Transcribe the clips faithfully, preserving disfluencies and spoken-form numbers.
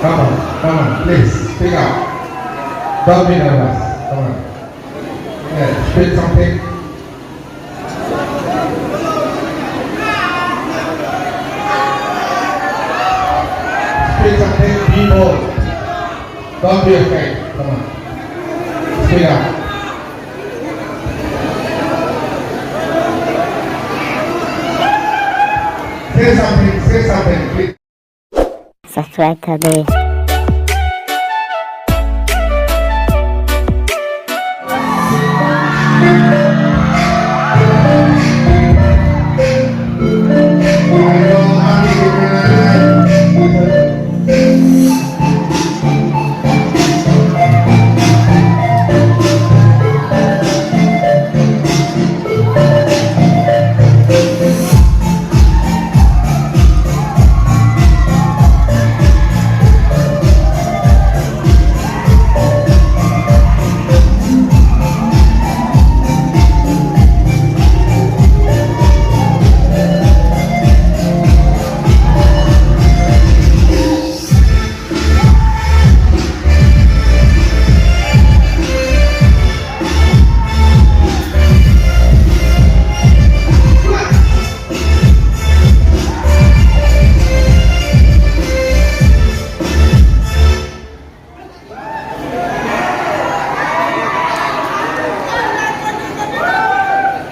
Come on, come on, please, speak up. Don't be nervous. Come on. Yeah, speak something. Speak something, be bold. Don't be afraid. Come on. Speak up. Say something, say something, please. Subscribe tha de.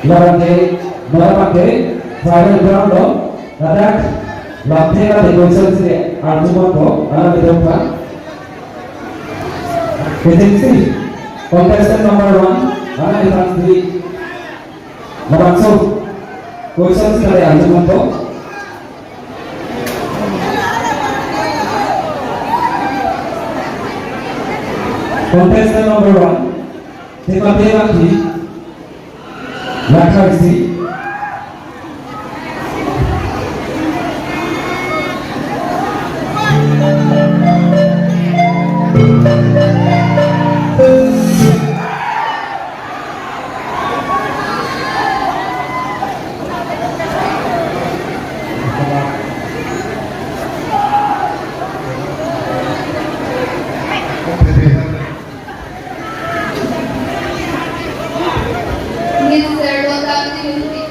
Labangke, labangke, final round lo, ladak, lamthe la decoration si arjuponpo, alam decoration. Agency, contestant number one, alam decoration si. Labangso, question si kali arjuponpo. Contestant number one, Thema Beyangthi, Lakha isi. Mister Lotang Tinumpi.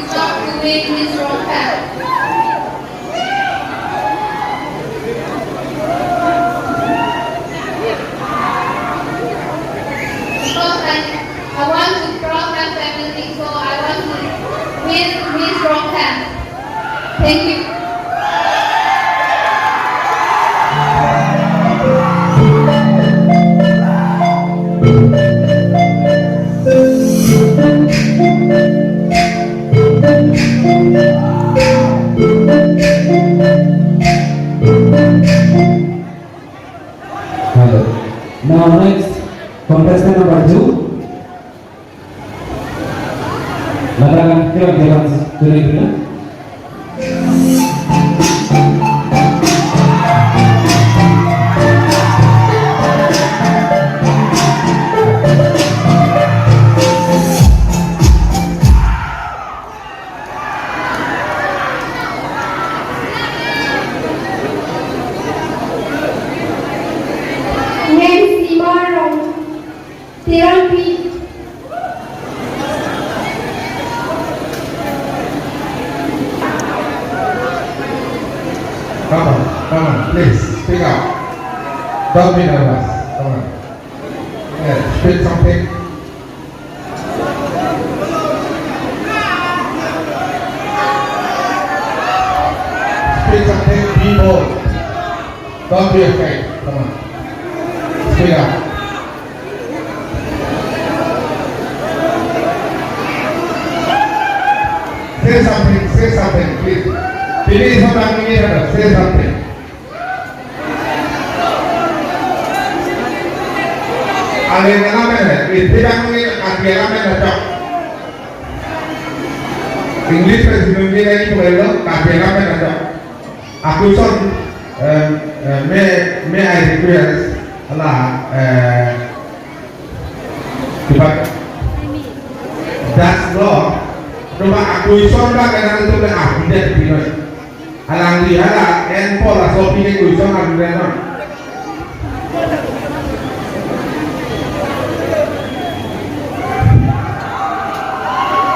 Stop doing this wrong path. Because I, I want to proud my family, so I want to win Miss Ronghang. Thank you. Hello. Now next, contestant number two. Ladak, kira, kira, kira, kira. Neng Sima Rong, Terangpi. Come on, come on, please, speak up. Don't be nervous. Come on. Yeah, speak something. Speak something, be bold. Don't be afraid. Come on. Speak up. Say something, say something, please. Please, say something. Aleng alam eh, isi bang ni ati alam eh, chok. English pen si dunji nangji pu helo, Karbi Anglong pen ajo. A-question, em, em, may, may I request, hala, eh, kiba, just lo, cuma a-question ba kenang itu ke update pinoi. Alangli hala, en po laso aphi ke question update non.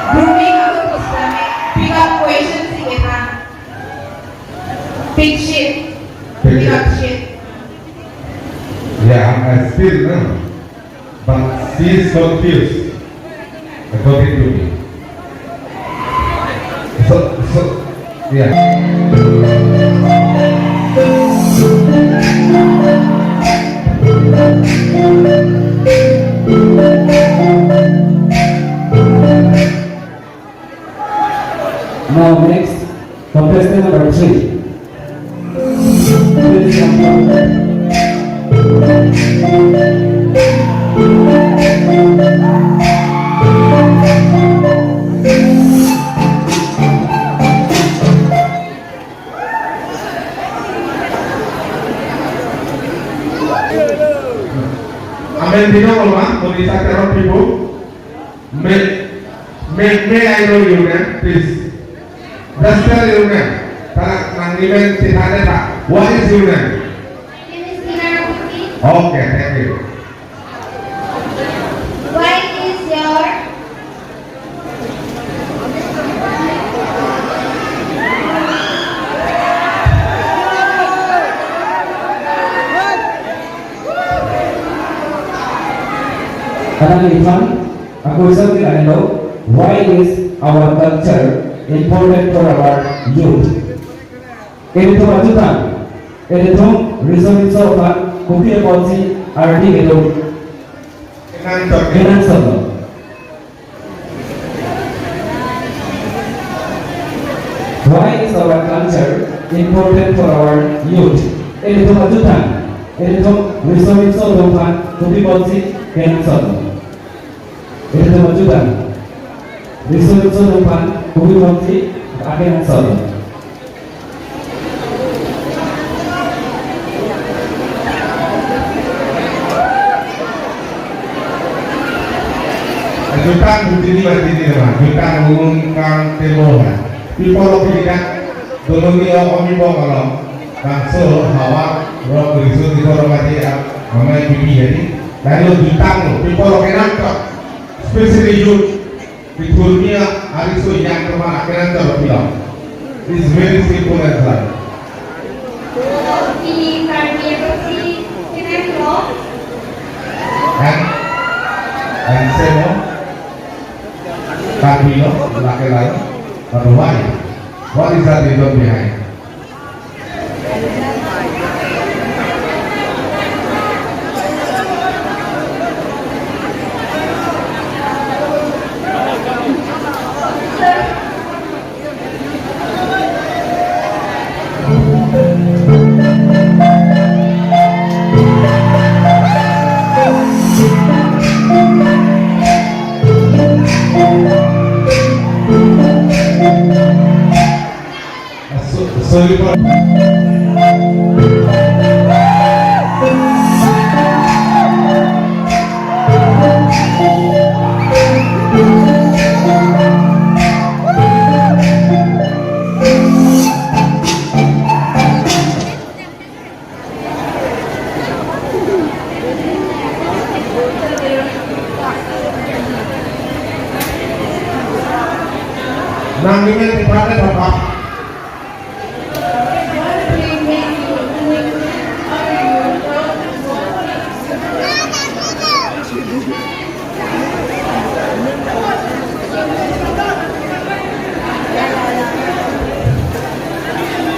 Grooming ako Islamic. Pick up question si kita. Pick sheet. Pick up sheet. Yeah, I still know. But she is confused, according to me. So, so, yeah. Now next, contestant number three. Please come forward. Amen, binong lo ma, Odisha Terang people. May, may, may I know your name, please? Just tell your name. Tara nang nimen si thane ta. What is your name? My name is Tina Rakuti. Okay, thank you. What is your Kadang Ivan, a-question ke lahenlo, why is our culture important for our youth? Ilitum ajutang, ilitum riso-riso aphan kopi apotsi ardi ilitum kenangsot lo. Why is our culture important for our youth? Ilitum ajutang, ilitum riso-riso atum aphan kopi apotsi kenangsot lo. Ilitum ajutang, riso-riso atum aphan kopi apotsi akenangsot lo. Jutang butini batini ma, jutang unung kang temo ma. Pi apot lo pilihan, doloni o omi bok along. Bangso hawa, rok riso di boro mati a, mamai pipi jadi. Lalu jutang lo, pi apot lo kenangsot. Especially youth. Pithurmi ariso yang teman akhirnya terpilih. It's very simple answer. Ini Karbi apa sih? Kenapa? And, and semo. Karbi lo, laki lain. But why? What is that reason behind? So-, sorry for Nang nimen di prate bapak.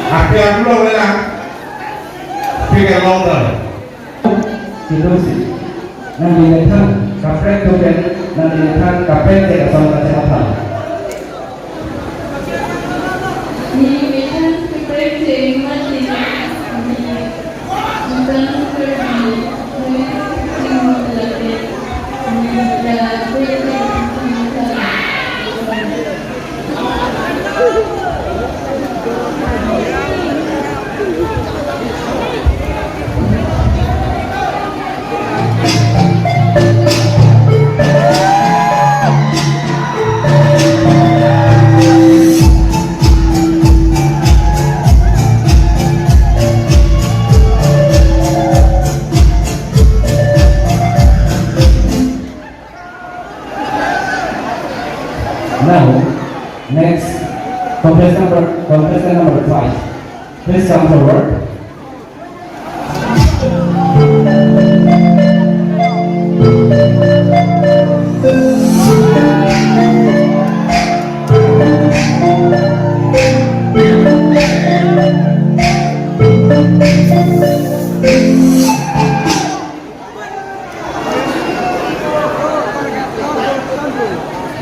Api aku lo ya. Pikir lo dah. Sinusi. Nangli methang kaprek tu pen, nangli methang kaprek te asam kacang aphan. Neli methang kaprek te mati. Neli methang kaprek te mati. Now, next, contestant number, contestant number five. Please come forward.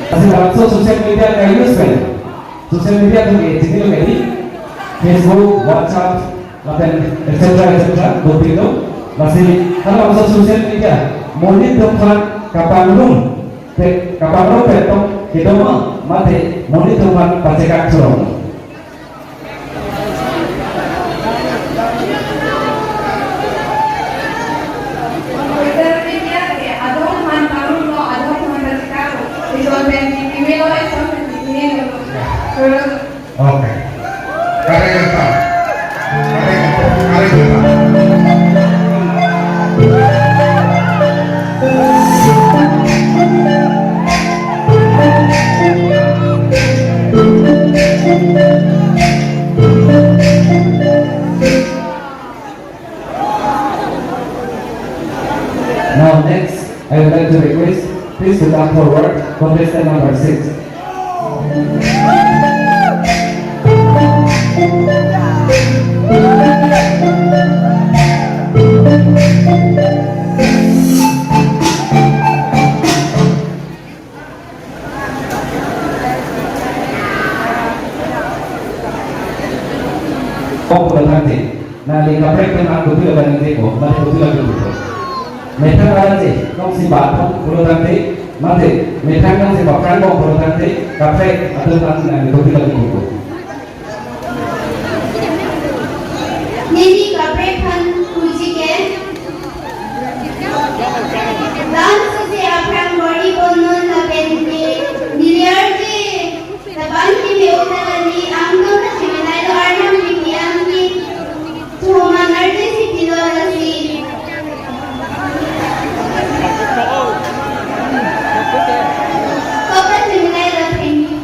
Lasi labangso social media ka-use pen, social media atum ke chini lo kali, Facebook, WhatsApp, lapen et cetera et cetera, dopik lo. Lasi halabangso social media monit atum aphan kapangrum, pe-, kapangrum pen tong kedo ma, mate monit atum aphan pachekak chorong. Social media ke adhon aphan pangrum lo, adhon aphan pachekak lo. Ison pen kipime lo, ison pen kipine lo. Terus. Okay. Kare kata. Kare kata. Kare kata. Now next, I would like to request, please to come forward, contestant number six. Kong pulo tangte, nangli kaprek pen an kopi lo kaningje ko, mate kopi lo kaningje ko. Methang arje, nongsi bat kong pulo tangte, mate, methang nongsi bapran kong pulo tangte, kaprek atum an nangli kopi lo kaningje ko. Neli kaprek aphan puji ke. Dance si aphrang bor-i ponnon lapen ke neli arje. Lapen kimi uta kali angkang ta chiminai lo, arnam kimi angki. Thuman arje si pilo lasi. Kok ta chiminai lo, thank you.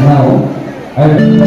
Now, I will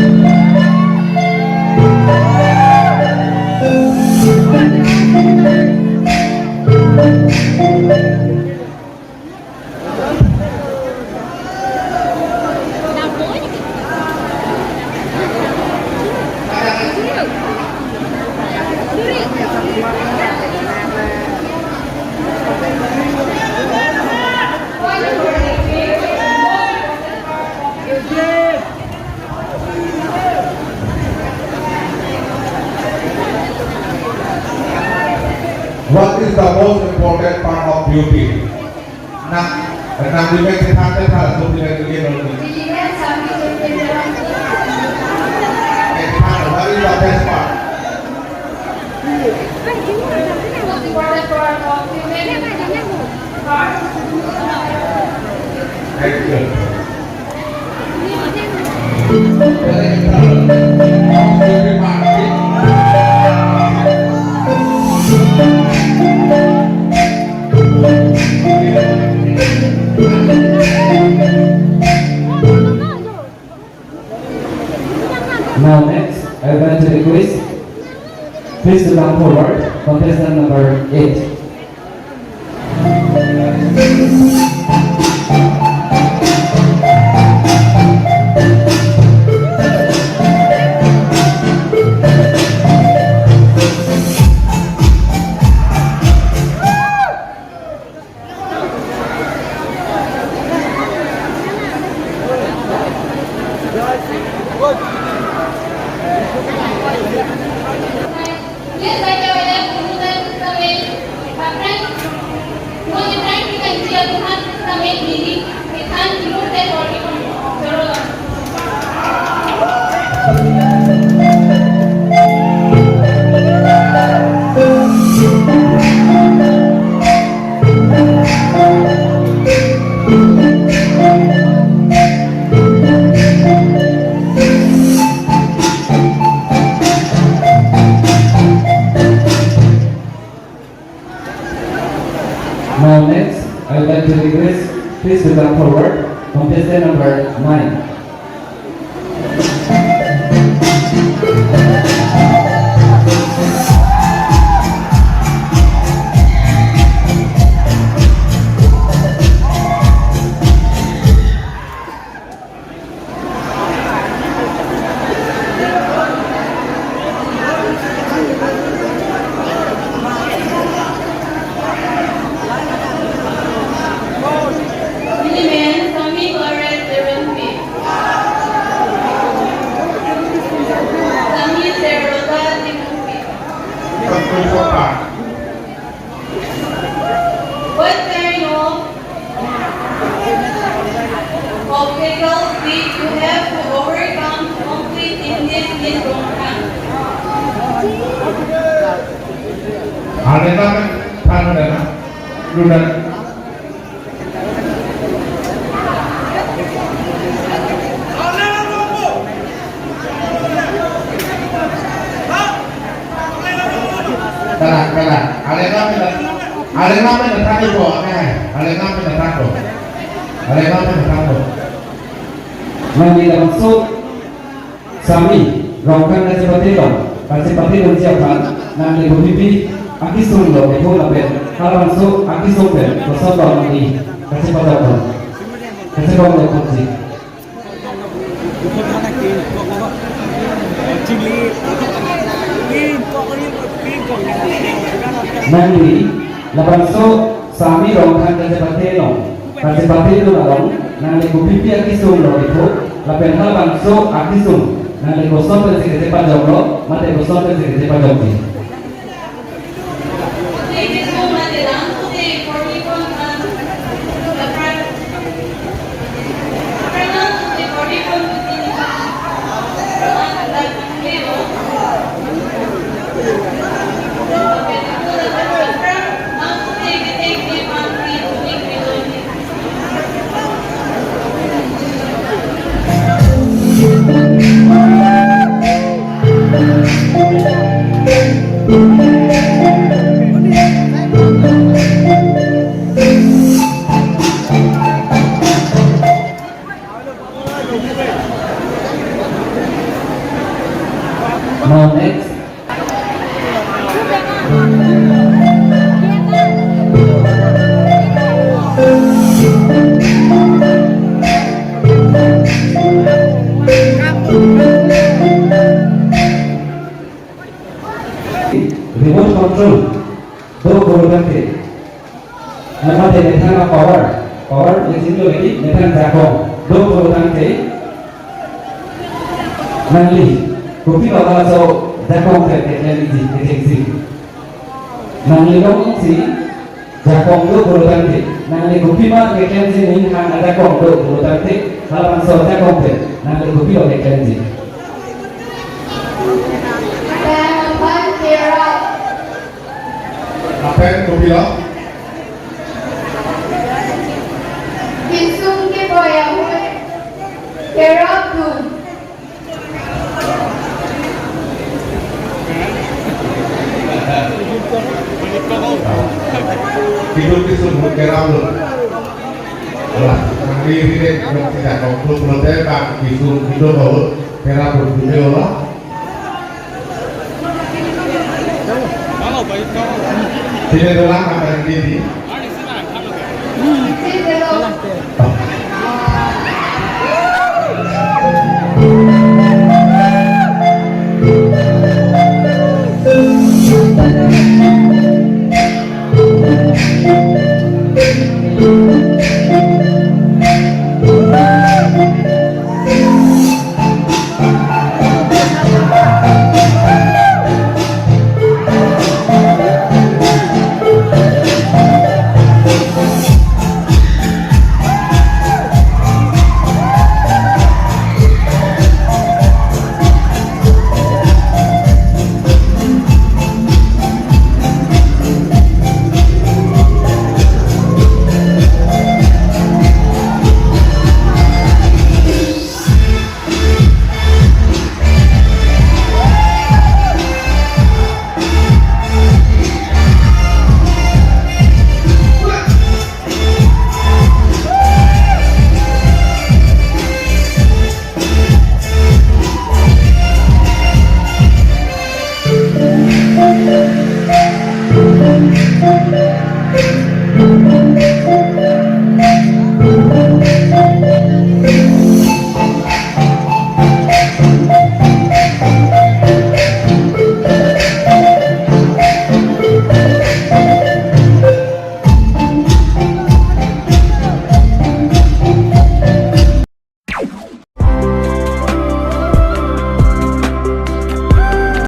What is the most important part of beauty? Nang, nang di mek kethan te tha, so di mek ke no. Kethan, what is the best part? Thank you. Now next, I would like to request, please to come forward, contestant number eight. To come forward, contestant number nine. Minimen, Sami Kore Teronpi. Sami Seroda Timungpi. What kind of obstacles did you have to overcome to complete in this Miss Rongkhang? Ada tak? Ada tak? Sudah. Kalang, kalang. Alena pina, alena pina thani po, eh. Alena pina thani po. Alena pina thani po. Nangli labangso Sami Rongkhang kachepate long, kachepate longji aphan nangli kopipi akesung lo kethom lapen halabangso akesung pen koson lo nangli kachepate long, kachepate longji. Nangli labangso Sami Rongkhang kachepate long, kachepate long along nangli kopipi akesung lo kethom lapen halabangso akesung nangli koson pensi kachepajok lo, mate koson pensi kachepajokji. Now next. Remote control do pulo tangte, mate methang a-power, power machine lo lagi, methang jakong do pulo tangte, nangli kopilo halaso jakong pen keklemji, kechengji. Nangli longsi jakong do pulo tangte, nangli kopima keklemji, ning hang ajakong do pulo tangte, halabangso jakong pen nangli kopilo keklemji. Pen aphan kerap. Lapen kopilo? Kesung kepoi ahut kerap dun. Kiduk kesung ahut kerap dun. Lah, nangli rire nang tidak kongkluk lote bang kesung kiduk ahut kerap dun dun lo. Sini dolang makan di. Sini dolang.